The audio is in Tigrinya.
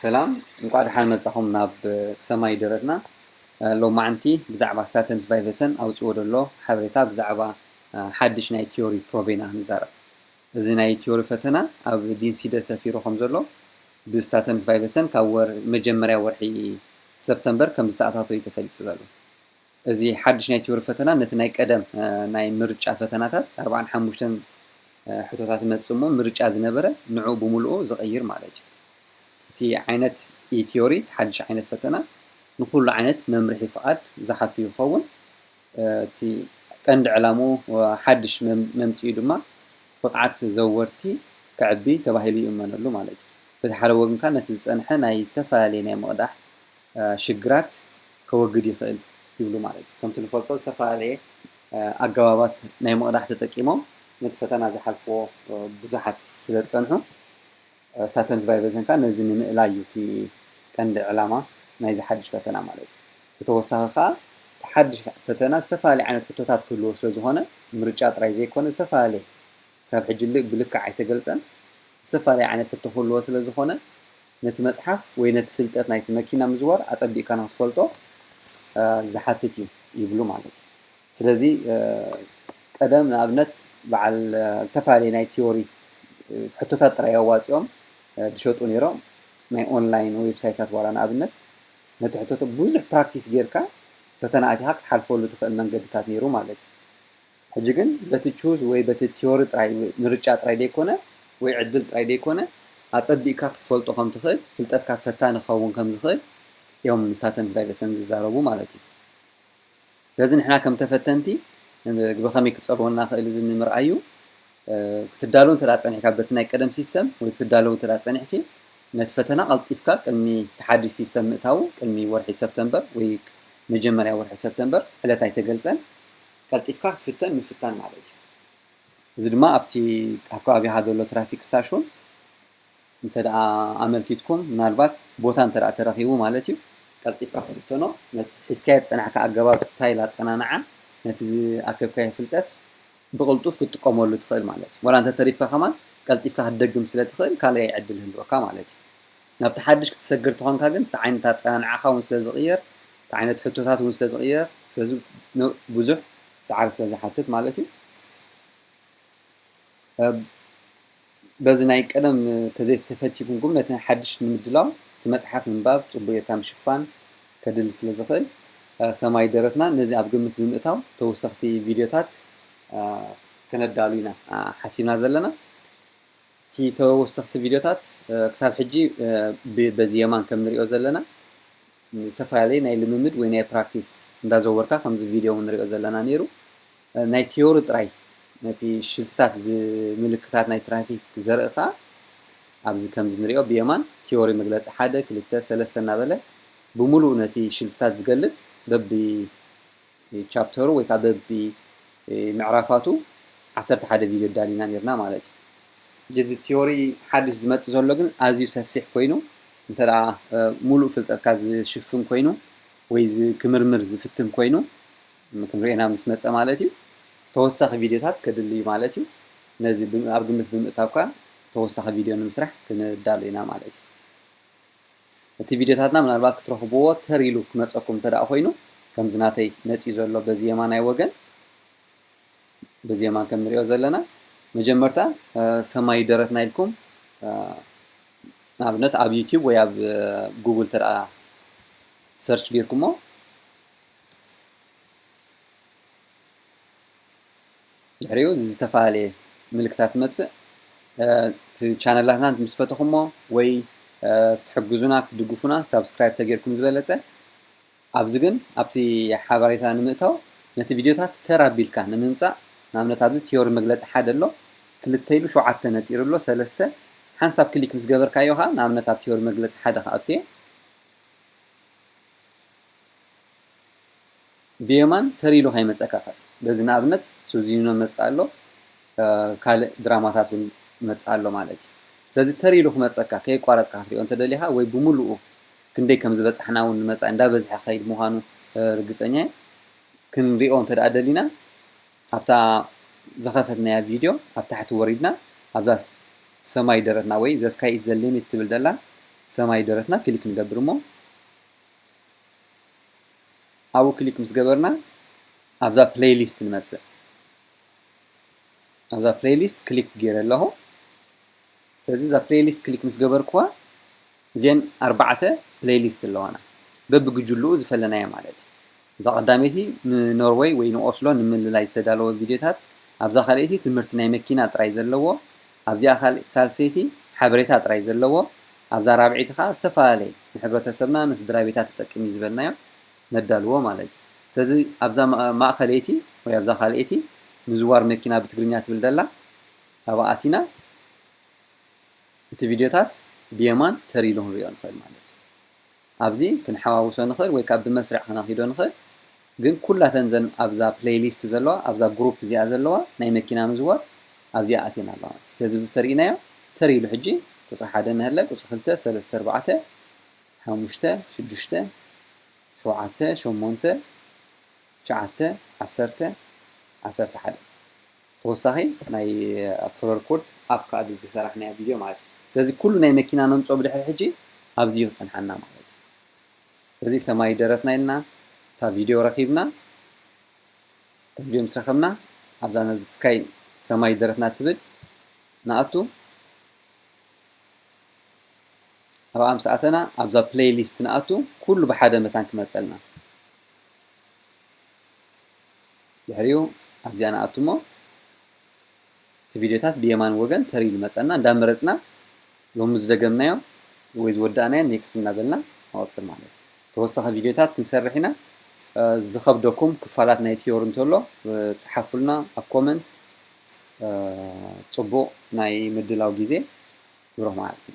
ሰላም፣ እንቋዕ ደሓን መጻኹም ናብ ሰማይ ደረትና። ሎማዓንቲ ብዛዕባ ስታተንስ ቫይቨሰን ኣውፅዎ ዘሎ ሓበሬታ ብዛዕባ ሓድሽ ናይ ቲዮሪ ፕሮቬና ንዛረብ። እዚ ናይ ቲዮሪ ፈተና ኣብ ዲንሲደ ሰፊሩ ከም ዘሎ ብስታተንስ ቫይቨሰን ካብ ወር መጀመርያ ወርሒ ሰፕተምበር ከም ዝተኣታቶ እዩ ተፈሊጡ ዘሎ። እዚ ሓድሽ ናይ ቲዮሪ ፈተና ነቲ ናይ ቀደም ናይ ምርጫ ፈተናታት ኣርባዓን ሓሙሽተን ሕቶታት ይመጽእ እሞ ምርጫ ዝነበረ ንዕኡ ብምልኡ ዝቕይር ማለት እዩ። እቲ ዓይነት ኢ-ቲዮሪ፣ እቲ ሓድሽ ዓይነት ፈተና ንኩሉ ዓይነት መምርሒ ፍቓድ ዝሓቱ ይኸውን። እቲ ቀንዲ ዕላምኡ ሓድሽ መምፅኡ ድማ ብቕዓት ዘወርቲ ከዕቢ ተባሂሉ ይእመነሉ ማለት እዩ። በቲ ሓደ ወገን ከዓ ነቲ ዝፀንሐ ናይ ዝተፈላለየ ናይ ምቕዳሕ ሽግራት ከወግድ ይኽእል ይብሉ ማለት እዩ። ከምቲ ንፈልጦ ዝተፈላለየ ኣገባባት ናይ ምቕዳሕ ተጠቂሞም ነቲ ፈተና ዝሓልፍዎ ብዙሓት ስለ ዝፀንሑ ስታተንስ ቫይቨሰን ከዓ ነዚ ንምእላይ እዩ እቲ ቀንዲ ዕላማ ናይዚ ሓድሽ ፈተና ማለት እዩ። ብተወሳኺ ከዓ እቲ ሓድሽ ፈተና ዝተፈላለየ ዓይነት ሕቶታት ክህልዎ ስለ ዝኾነ ምርጫ ጥራይ ዘይኮነ ዝተፈላለየ ካብ ሕጂ ልእ ብልክዕ ኣይተገልጸን። ዝተፈላለየ ዓይነት ሕቶ ክህልዎ ስለ ዝኾነ ነቲ መጽሓፍ ወይ ነቲ ፍልጠት ናይቲ መኪና ምዝዋር ኣጸቢቕካ ንክትፈልጦ ዝሓትት እዩ ይብሉ ማለት እዩ። ስለዚ ቀደም ንኣብነት በዓል ዝተፈላለየ ናይ ቲዮሪ ሕቶታት ጥራይ ኣዋፂኦም ዝሸጡ ነይሮም። ናይ ኦንላይን ዌብሳይታት ዋላ ንኣብነት ነቲ ሕቶታት ብዙሕ ፕራክቲስ ጌርካ ፈተና ኣቲኻ ክትሓልፈሉ ትኽእል መንገድታት ነይሩ ማለት እዩ። ሕጂ ግን በቲ ቹዝ ወይ በቲ ቲዮሪ ጥራይ ምርጫ ጥራይ ደይኮነ ወይ ዕድል ጥራይ ደይኮነ ኣጸቢቕካ ክትፈልጦ ከም ትኽእል ፍልጠትካ ፈታኒ ክኸውን ከም ዝኽእል እዮም ስታተንስ ቫይቨሰን ዝዛረቡ ማለት እዩ። ስለዚ ንሕና ከም ተፈተንቲ ብኸመይ ክጸልወና ክእል እዚ ንምርኣዩ ክትዳለው እንተ ጸኒሕካ በቲ ናይ ቀደም ሲስተም ወይ ክትዳለው እንተ ጸኒሕኪ ነቲ ፈተና ቀልጢፍካ ቅድሚ ተሓድሽ ሲስተም ምእታው ቅድሚ ወርሒ ሰፕተምበር ወይ መጀመርያ ወርሒ ሰፕተምበር ዕለት ኣይተገልጸን ቀልጢፍካ ክትፍተን ምፍታን ማለት እዩ። እዚ ድማ ኣብቲ ኣብ ከባቢኻ ዘሎ ትራፊክ ስታሽን እንተ ደኣ ኣመልኪትኩም ምናልባት ቦታ እንተ ደኣ ተረኺቡ ማለት እዩ ቀልጢፍካ ክትፍተኖ ነቲ ሒዝካዮ ዝጸናሕካ ኣገባብ ስታይል ኣጸናንዓ ነቲ ዝኣከብካዮ ፍልጠት ብቕልጡፍ ክትጥቀመሉ ትኽእል ማለት እዩ። ዋላ እንተ ተሪፍካ ከማን ቀልጢፍካ ክትደግም ስለ ትኽእል ካልኣይ ዕድል ይህልወካ ማለት እዩ። ናብቲ ሓድሽ ክትሰግር ተኾንካ ግን እቲ ዓይነት ኣጸናንዓኻ እውን ስለ ዝቕየር እቲ ዓይነት ሕቶታት እውን ስለ ዝቕየር ስለዚ ብዙሕ ጻዕሪ ስለ ዝሓትት ማለት እዩ። በዚ ናይ ቀደም ተዘይተፈቲኩም ነቲ ሓድሽ ንምድላው እቲ መፅሓፍ ምንባብ ፅቡቅ ጌርካ ምሽፋን ከድሊ ስለ ዝኽእል ሰማይ ደረትና ነዚ ኣብ ግምት ብምእታው ተወሰኽቲ ቪድዮታት ከነዳሉ ኢና ሓሲብና ዘለና። እቲ ተወሰኽቲ ቪድዮታት ክሳብ ሕጂ በዚ የማን ከም ንሪኦ ዘለና ዝተፈላለየ ናይ ልምምድ ወይ ናይ ፕራክቲስ እንዳዘወርካ ከምዚ ቪድዮ ንሪኦ ዘለና ነይሩ። ናይ ቲዮሪ ጥራይ ነቲ ሽልትታት ምልክታት ናይ ትራፊክ ዘርኢ ከዓ ኣብዚ ከምዚ ንሪኦ ብየማን ቲዮሪ መግለፂ ሓደ ክልተ ሰለስተ እናበለ ብምሉእ ነቲ ሽልትታት ዝገልፅ በቢ ቻፕተሩ ወይ ከዓ በቢ ምዕራፋቱ ዓሰርተ ሓደ ቪድዮ ዳሊና ነርና ማለት እዩ። እዚ ቲዮሪ ሓድሽ ዝመፅእ ዘሎ ግን ኣዝዩ ሰፊሕ ኮይኑ እንተ ሙሉእ ፍልጠትካ ዝሽፍን ኮይኑ ወይ ክምርምር ዝፍትን ኮይኑ ክንሪኤና ምስ መፀ ማለት እዩ ተወሳኺ ቪድዮታት ከድሊ እዩ ማለት እዩ። ነዚ ኣብ ግምት ብምእታው ከዓ ተወሳኺ ቪድዮ ንምስራሕ ክንዳሎ ኢና ማለት እዩ። እቲ ቪድዮታትና ምናልባት ክትረኽብዎ ተር ኢሉ ክመፀኩም እንተ ኮይኑ ከምዚ ናተይ መፂኡ ዘሎ በዚ የማናይ ወገን በዚ የማን ከም ንሪኦ ዘለና መጀመርታ ሰማይ ደረትና ኢልኩም ንኣብነት ኣብ ዩቲዩብ ወይ ኣብ ጉግል ተደኣ ሰርች ጌርኩሞ ድሕሪኡ ዝተፈላለየ ምልክታት ትመፅእ እቲ ቻነላትና ምስ ፈተኹሞ ወይ ክትሕግዙና ክትድግፉና ሳብስክራይብ ተጌርኩም ዝበለፀ ኣብዚ ግን ኣብቲ ሓበሬታ ንምእታው ነቲ ቪድዮታት ተር ኣቢልካ ንምምፃእ ንኣብነት ኣብዚ ቲዮሪ መግለፂ ሓደ ኣሎ ክልተ ኢሉ ሸውዓተ ነጢሩ ኣሎ ሰለስተ ሓንሳብ ክሊክ ምስ ገበርካዮ ከዓ ንኣብነት ኣብ ቲዮሪ መግለፂ ሓደ ክኣቱ እየ ብየማን ተር ኢሉ ከይመፀካ ከ በዚ ንኣብነት ሱዚኒኖ መፅእ ኣሎ ካልእ ድራማታት እውን መፅእ ኣሎ ማለት እዩ ስለዚ ተር ኢሉ ክመፀካ ከየቋረፅካ ክትሪኦ እንተደሊኻ ወይ ብምሉኡ ክንደይ ከም ዝበፃሕና እውን ንመፃኢ እንዳበዝሐ ከይድ ምዃኑ ርግፀኛ ክንሪኦ እንተ ደኣ ደሊና ኣብታ ዝኸፈትናያ ቪድዮ ኣብ ታሕቲ ወሪድና ኣብዛ ሰማይ ደረትና ወይ the sky is the limit ትብል ደላ ሰማይ ደረትና ክሊክ ንገብር እሞ ኣብኡ ክሊክ ምስ ገበርና ኣብዛ ፕሌይሊስት ንመፅእ። ኣብዛ ፕሌይሊስት ክሊክ ገይረ ኣለኹ። ስለዚ እዛ ፕሌይሊስት ክሊክ ምስ ገበርኩዋ እዚአን ኣርባዕተ ፕሌይሊስት ኣለዋና በብጉጅልኡ ዝፈለናዮ ማለት እዩ። እዛ ቀዳመይቲ ንኖርወይ ወይ ንኦስሎ ንምልላይ ዝተዳለወ ቪድዮታት፣ ኣብዛ ካልኣይቲ ትምህርቲ ናይ መኪና ጥራይ ዘለዎ፣ ኣብዚኣ ካልእ ሳልሰይቲ ሓበሬታ ጥራይ ዘለዎ፣ ኣብዛ ራብዐይቲ ከዓ ዝተፈላለየ ንሕብረተሰብና ንስድራ ቤታት ትጠቅም እዩ ዝበልናዮ ነዳልዎ ማለት እዩ። ስለዚ ኣብዛ ማ- ማእኸለይቲ ወይ ኣብዛ ካልኣይቲ ምዝዋር መኪና ብትግርኛ ትብል ደላ ኣብኣ ኣቲና እቲ ቪድዮታት ብየማን ተር ኢሉ ክንሪኦ ንኽእል ማለት እዩ። ኣብዚ ክንሓዋውሶ ንኽእል ወይ ካብ ብመስርዕ ክነኺዶ ንኽእል፣ ግን ኩላተን ዘን ኣብዛ ፕሌይሊስት ዘለዋ ኣብዛ ግሩፕ እዚኣ ዘለዋ ናይ መኪና ምዝዋር ኣብዚኣ ኣትየን ኣለዋ ማለት እዩ። ስለዚ እዚ ተሪእናዮ ተር ኢሉ ሕጂ ቁፅሪ ሓደ ንሀለ፣ ቁፅሪ ክልተ፣ ሰለስተ፣ ኣርባዕተ፣ ሓሙሽተ፣ ሽዱሽተ፣ ሸውዓተ፣ ሸሞንተ፣ ትሽዓተ፣ ዓሰርተ፣ ዓሰርተ ሓደ። ተወሳኺ ናይ ፍረርኩርት ኣፕ ከዓ ዝሰራሕናዮ ቪድዮ ማለት እዩ። ስለዚ ኩሉ ናይ መኪና ነምፅኦ ብድሕሪ ሕጂ ኣብዚ እዩ ክፀንሓና ማለት እዩ። ስለዚ ሰማይ ደረትና ኢልና እታ ቪድዮ ረኺብና፣ ቪድዮ ምስ ረኸብና ኣብዛ ነዚ ስካይ ሰማይ ደረትና ትብል ንኣቱ። ኣብኣ ምስ ኣተና ኣብዛ ፕሌይሊስት ንኣቱ፣ ኩሉ ብሓደ መታን ክመፀልና። ድሕሪኡ ኣብዚኣ ንኣቱ እሞ እቲ ቪድዮታት ብየማን ወገን ተር ኢሉ መፀና እንዳመረፅና ሎሚ ዝደገምናዮ ወይ ዝወዳእናዮ ኔክስት እናበልና ንቐፅል ማለት እዩ። ተወሳኺ ቪድዮታት ክንሰርሕ ኢና። ዝኸብደኩም ክፋላት ናይ ቲዮሪ እንተሎ ፀሓፉልና ኣብ ኮመንት። ፅቡቕ ናይ ምድላው ግዜ። ብሩኽ መዓልቲ።